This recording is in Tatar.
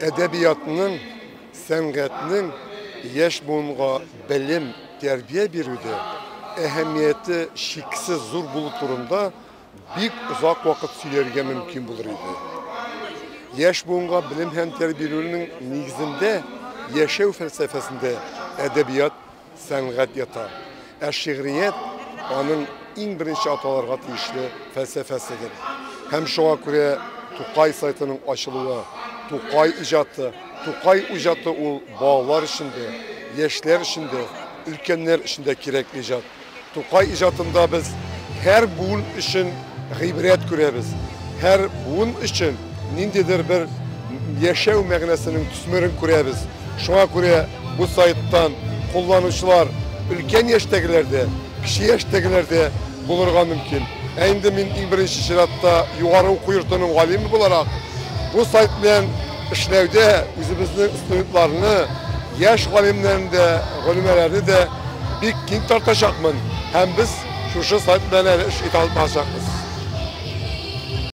Әдәбиятның, сәнгатьнең яшь буынга белем, тәрбия бирүдә әһәмияте чиксез зур булу турында бик озак вакыт сөйләргә мөмкин булыр иде. Яшь буынга белем һәм тәрбия бирүнең нигезендә, яшәү фәлсәфәсендә әдәбият, сәнгать ята. Ә шигърият аның иң беренче аталарга тиешле фәлсәфәседер. Һәм шуңа күрә Тукай сайтының ачылуы, Тукай иҗаты, Тукай иҗаты ул балалар өчен дә, яшьләр өчен дә, өлкәннәр өчен дә кирәкле иҗат. Тукай иҗатында без һәр буын өчен гыйбрәт күрәбез. Һәр буын өчен ниндидер бер яшәү мәгънәсенең төсмерен күрәбез. Шуңа күрә бу сайттан кулланучылар өлкән яшьтәгеләр дә, кече яшьтәгеләр дә булырга мөмкин. Ә инде мин иң беренче чиратта югары уку йортының галиме буларак, бу сайт белән эшләүдә үзебезнең студентларны, яшь галимнәрне дә, галимәләрне дә бик киң тартачакмын һәм без шушы сайт белән әле эш итә алачакбыз.